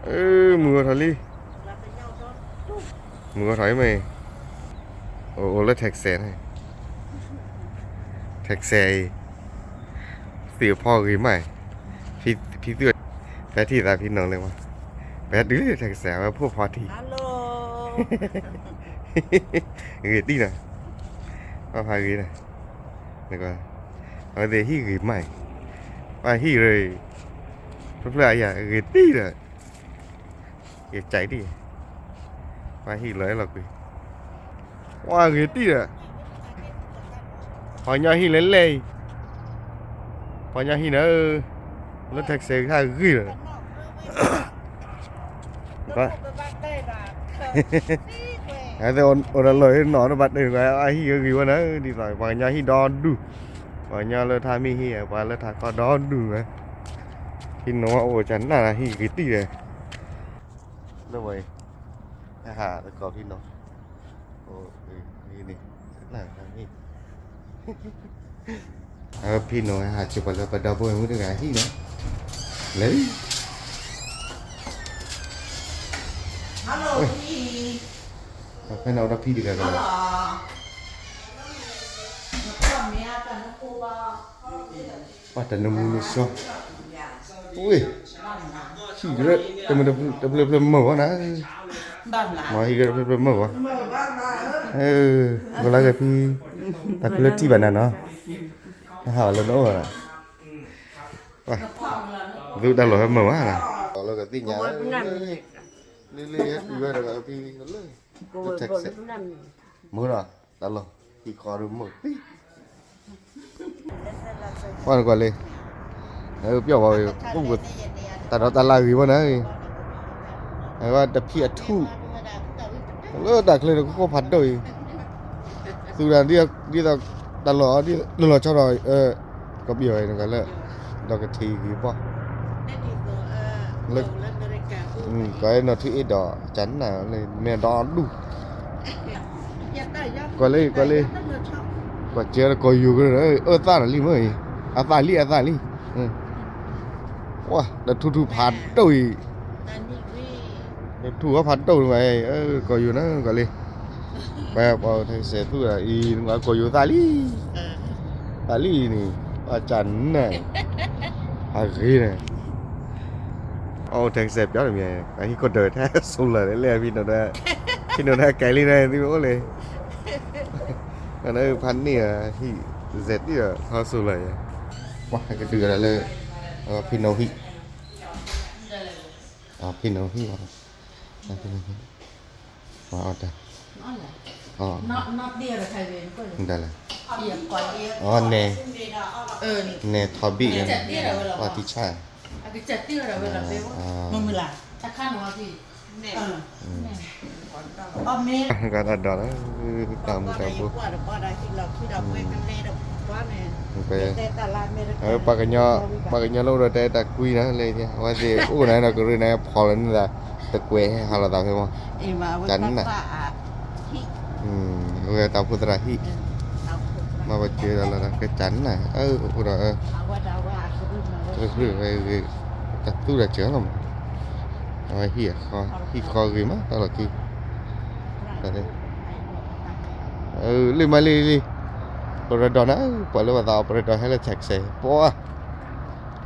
အၢ မုၢ်ဂီၤထီၣ်လံ, မုၢ်ဂီၤထီၣ်အံၤမ့ၢ်, အိၣ်လၢ taxi န့ၣ်, taxi အံၤ, သ့ၣ်ဖီဂ့ၤမး, ဖံသူၣ်, ဖဲထံၣ်သးဖံနီၤလၢမး, ပဟဲတုၤလၢ taxi အဝဲဖိဖီထံ, ဂ့ၤတံၢ်နီၤ, ပှၤဖးဂ့ၤနီၤ, အဝဲသ့ၣ်ဟံၣ်ဂ့ၤမးအံၤ, ပှၤဟံၣ်ရၢ, ဖျၢၣ်ဖျၢၣ်အယၤဂ့ၤတံၢ်ဒီး ယကးဒံး, ပှၤဟံၣ်လီၤအဲၣ်လီၤကွံာ်, ပှၤဂ့ၤတံၢ်ဒီး, ပှၤကညီဟံၣ်လဲၣ်လဲၣ်အံၤ, ပှၤကညီဟံၣ်န့ၣ်, လၢ taxi ဟးဂ့ၤလီၤ, အဝဲသ့ၣ်အိၣ်ဒီးလီၢ်အံၤနီၤ တဘၣ်တဲာ်ကွၢ် အဟံၣ်ဂ့ၤဝဲန့ၣ် ဒ်သိးပှၤကညီဟံၣ်ဒီဒူၣ်, ပှၤကညီလၢထါမ့ၢ်ဟံၣ် ပှၤလၢထါကီၢ်ဒီဒူၣ်ဝဲ, ဟံၣ်နီၤအိၣ်ကနၣ်လၢဟံၣ်ဂ့ၤတံၢ်ဒီး, လၢဝဲအံၤ, ဟးတကိးဖံနီၤ, န့ၣ်, ဖံနီၤဟးဆှၢပှၤလၢပဒီပုၢ်ဝဲၢ်မုၣ်တဂၤဟံၣ်နီၤ, လဲၤလံ, ဖဲန့ၣ်အိၣ်ဒီးဖံတဂၤကလီၤ, ပှၤတနမူနစီ, ဝ့ၢ်, ဟံၣ်ကရၢ, တဖျၢၣ်ဖျၢၣ်မုာ်ဘၣ်နၤ, မ့ၢ်ဟံၣ်ကရၢတဖျၢၣ်ဖျၢၣ်မုာ်ဘၣ်, ဂီၤလၢဂ့ၤဖံ, တၢ်ဖုလၢထံၣ်ဘၣ်နၤနီၤ, နဟးဝဲလၢနအိၣ်ဘၣ်နၤ, သုတၢ်လီၢ်ဖဲမုာ်ဘၣ်နၤ, လၢကသ့ၣ်ညါ, လၢလၢဟဲတုၤဝဲဒီးဖံလၢ, လၢ taxi, မုာ်ဒီး, တၢ်လီၢ်, ဟံၣ်ဃီဒုးမုာ်သံ ပှၤနကွၢ်လံ, ပျီၣ်ဝဲ, တၢ်ဒီးတၢ်လၢဂ့ၤဘၣ်နၤ, အဝဲတဖံးအထူၣ်, လၢတၢ်ချၢတခီဖးဒိၣ်အံၤ, သူၣ်ဒၣ်ဒ်သိးတၢ်လီၢ်, လီၤဆီဒီး, ကဘၣ်ဝဲနကလၢ, ဒီးကထံၣ်ဂ့ၤဘၣ်, လၢ, ကနီၢ်ထူအ့ၣ်ဒီးကနၣ်လၢမ့ၢ်ဒီဒူၣ် ကွၢ်လံ, ကွၢ်လံ, ကွၢ်စဲဒီးကီၢ်ယိၤကရၢ, အၢသၣ်လီၤလံမ့ၢ်အံၤ, အသၣ်လံ, အသၣ်လံ, ဝါ, တထူၣ်ထူၣ်ဖးဒိၣ်အံၤ, ထူၣ်ဝဲဖးဒိၣ်န့ၣ်, ကီၢ်ယိၤန့ၣ်ကွၢ်လံ, ပှၤပှၤထဲစဲးသူၣ်အံၤ, ကီၢ်ယိၤသၣ်လံ, သၣ်လံန့ၣ်, အကနၣ်, အဂ့ၤန့ၣ် အိၣ်ထဲကစဲးပျီတမံၤ, အဟံၣ်ကီၢ်ဒၢးထဲ solar လၢလဲၣ်, ဖံနိဒီးကဲလံန့ၣ် သုအိၣ်လံ, ဖးန့ၢ်အဟံၣ်, စဲးတံၢ်ဒီး ထီ solar ယဲ, ပှၤကဒုးကဒီးလၢ, ဖံနိဟံၣ်, ဖံနိဟံၣ်, ဖံနိဟံၣ်, ပှၤအီၣ်တၢ်, ဒၣ်လဲၣ်, အီၣ်န့ၣ်, န့ၣ်ထီဘံၣ်, ပှၤသံဆၣ်, မုၢ်မုၢ်လၢ်, တၢ်ခါန့ၣ်ဝဲဖံ, ကဒီးလၢ, တၢ်မူၤတၢ်ဘိ, ပှၤကညီ, ပှၤကညီလၢအိၣ်ဒီးတဲတၢ်ကွံနၤလၢ, အဝဲသ့ၣ်အိၣ်နၤဒီးကရၢနၤ ဖီၣ်လၢနသး, တကွဲးဟဲဟးလိာ်သးဖဲမး, ကနၣ် အဝဲတၢ်ဖိသရၣ်ဟံၣ်, မၤပစၢၤဒီးလီၤဒီး ကစၢ်နၢ်, အိၣ်ဒီး, ကရၢဝဲ, တၢ်သူၣ်တၢ်စၢၤလီၤမး, အဝဲဟံၣ်ဃီ, ဟံၣ်ဃီဂ့ၤမး တၢ်လီၢ်ခံ, လံမးလံလံ, ပရၢဒီးနၤ, ပှၤလၢပှၤသးအီၤ ပရၢဒီးဟဲလၢ taxi ပှၤ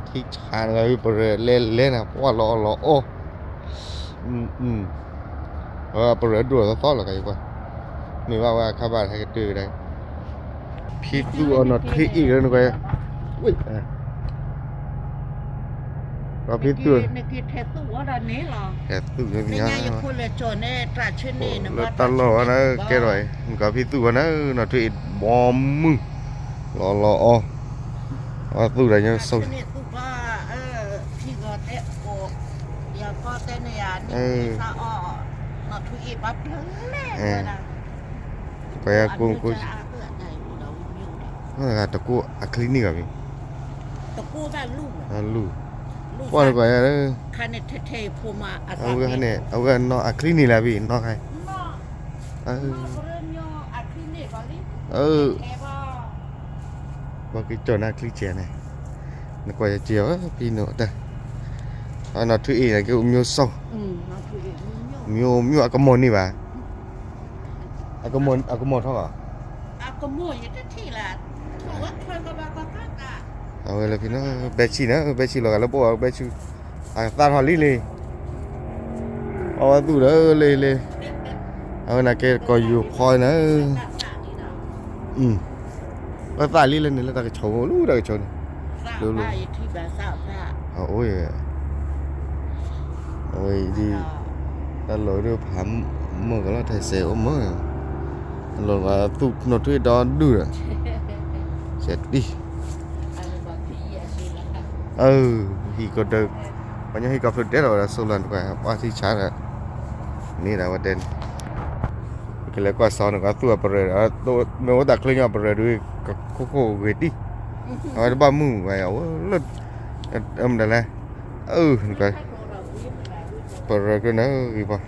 ထံဆါနဂၤ ပရၢလဲၤလဲၤနၤ ပှၤလီၤအီၣ်လီၤအီ, ပရၢဒိၣ်သီသီလီၤကယပှၤ, မ့ၢ်ဘၣ်ဝဲအခါဘၣ်ဟဲကတၢၢ်ကဒါ, ဖံသူၣ်အီၤနီၢ်ထွ့အ့ၣ်လၢနကွၢ်, ဖံသူၣ်, ထဲသူၣ်လၢနၤ, လၢတၢ်လီၢ်ဝဲနၤကဲထီၣ်အံၤ, နကွၢ်ဖံသူၣ်ဝဲနၤ နီၢ်ထွ့အ့ၣ်ဘီမုၢ်, လီၤလီၤအီ, အသူၣ်ဒီးညါဆိ ပှၤကိး, တကိးအချံန့ၢ်ဂၤဖံ, လူၢ်, ပှၤကိးယၤ, အဝဲန့ၣ် အဝဲနီၢ်အချံန့ၢ်လၢဖံ, နီၢ်ခါ, ပှၤက့ၤကၠီၣ်နၤချံကဲန့ၣ်, နကွၢ်ယက့ၤအီၤ ဖံနိတၢ်, နီၢ်ထွံၣ်အ့ၣ်န့ၣ်က့ မျိုးစုံ, မျိုးမျိုး အကမိၢ်န့ၢ်ဘၣ်, အကမိၢ်ထီၣ်ဘၣ်, အဝဲလၢဖဲနီၤ ဘဲဆံၣ်န့ၣ် ဘဲဆံၣ်လီၤဂာ်လၢပအိၣ်ဘဲဆံၣ်, အကသၣ်ထီၣ်လံလံ အဝဲသူၣ်ဒီးလံလံ, အဝဲန့ၣ်ကဲကီၢ်ယူၤဖီန့ၣ်, ပသၣ်လံလၢန့ၣ် လၢတၢ်ကဆိးလၢတၢ်ကဆိးန့ၣ်, လၢလၢ, အအိၣ်, အဝဲ, တၢ်လီၢ်ဒုးဖးမုၢ်ကလီၤ ထဲစဲးအိၣ်မုၢ်, လီၤဂာ်သူၣ်နီၢ်ထွံၣ်ဒီဒူၣ်ဒီး, စဲးတံၢ် အၢ, ဟံၣ်ကီၢ်ဒၢး, ပှၤညီဟံၣ်ကီၢ်ဖျၢၣ်ဒဲးဒီးဝဲဒၣ် solar တကွၢ် ပှၤထံဆါဒီး, န့ၣ်ဒၣ်ဝဲတဲန့ၣ်, ပကလဲၤကွၢ်စီၤန့ၣ် ကသူၣ်အပရၢၢ်ဒီး, မ့ၢ်အိၣ်တၢ်ချ့ညီပရၢၢ်ဒုး, ခိၣ်ခိၣ်ဂ့ၤတံၢ်, အဝဲတဘၣ်မုၢ်ဝဲအအိၣ်လၢ, မတၤလဲၣ်, အၢ, ပရၢၢ်ကန့ၣ်ဂ့ၤဘၣ်,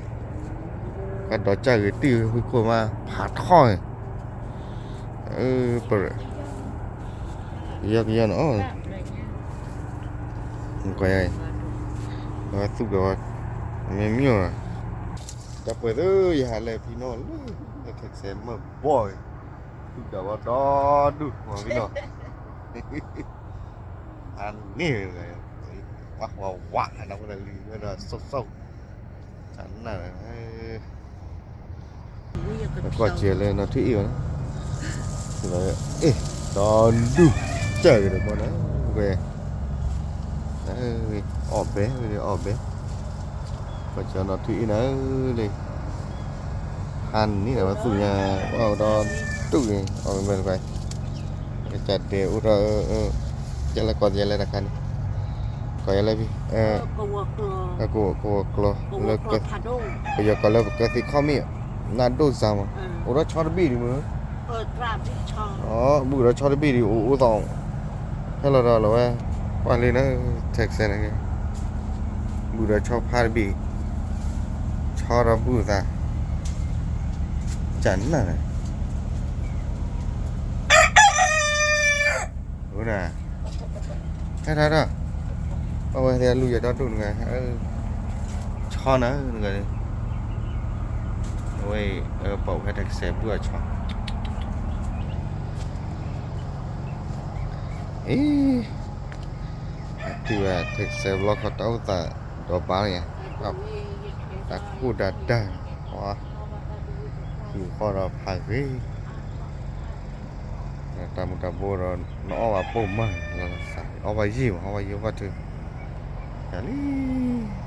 ကဒီးကၢ်ဂ့ၤတံၢ် ဝံခိၣ်မး ဖးထီၣ်န့ၣ် ပရၢၢ်, ကယီကယီန့ၣ်, ကွၢ်, အဝဲသူၣ်ကဝဲ, မ့ၢ်မ့ၢ်, တၢ်ပှဲၤသု ယဟးလဲၤဖံနီၤလၢ, လၢခဲစဲးမၢဘီၣ်, သူၣ်ကဝဲဒီဒူၣ်မၤဖံနီၤ, အန့ၣ်, ဝးဝးဝး ဒီပုၢ်ဝဲၢ်လံဝဲဒီးစိၢ်စိၢ်, တၢ်နၢ် ကွၢ်စဲးလၢနီၢ်ထွံၣ်အ့ၣ်ဘၣ်, အ့ၣ်, ဒီဒူၣ်, ကၢ်ဂ့ၤဒီးဘီန့ၣ်, ဝဲ, အီၣ်ဘဲ, ဝဲအီၣ်ဘဲ, ကွၢ်စဲးနီၢ်ထွံၣ်အ့ၣ်န့ၣ်လံ, ဟါန့ၣ်ဒီးဝဲသူၣ်ညါ, အီၣ်ဒီဒူၣ်ဂ့ၤ, အီၣ်မ့ၢ်တကွၢ်, ကစၢ်ဒဲးအိၣ်ထီၣ်, ကလဲၤကိးယလဲၤတခါန့ၣ်, ကိးယလဲၤဖံ, ကဝီၤကျီၤ, လၢ, ပယီၤကိးလၢပကသံခီၣ်မ့ၣ်, နၢ်ဒိၣ်စၢ်မး, အိၣ်ဒီးဆီတဘ့ၣ်ဒံးမ့ၢ်, ဘုၣ်ဒီးဆီတဘ့ၣ်ဒံး အိၣ်အိၣ်သီ, ဟဲလီၤဒီးလီၤဝဲ, ပှၤလံန့ၣ်, ထဲစဲးန့ၣ်က့, ဘုၣ်ဒီးဆီဖါတဘ့ၣ်, ဆီဒီးဘုၣ်သး, ကနၣ်န့ၣ် ဟဲထီၣ်ဒီး, အဝဲသ့ၣ်လူၤယၤဒီဒူၣ်နဂၤ, ဆီနၤနဂၤ, အဝဲ, ပာ်ဖဲထဲကစဲးဘုၣ်အဆီ, အ့, တုၤဝဲထဲကစဲးဘျီခီတၢ်အိၣ်သးဒီးဘၣ်လံ, တၢ်ကိၢ်တၢ်ဒါ, ဟံၣ်ဃီဒီးဖးဂ့ၤ တၢ်မူၤတၢ်ဘိဒီး နအီၣ်ဘၣ်ပိာ်မုၣ်လီၤ, အီၣ်ဘၣ်ယံာ်မး အီၣ်ဘၣ်ယံာ်ဘၣ်ထု, ယၤလံ,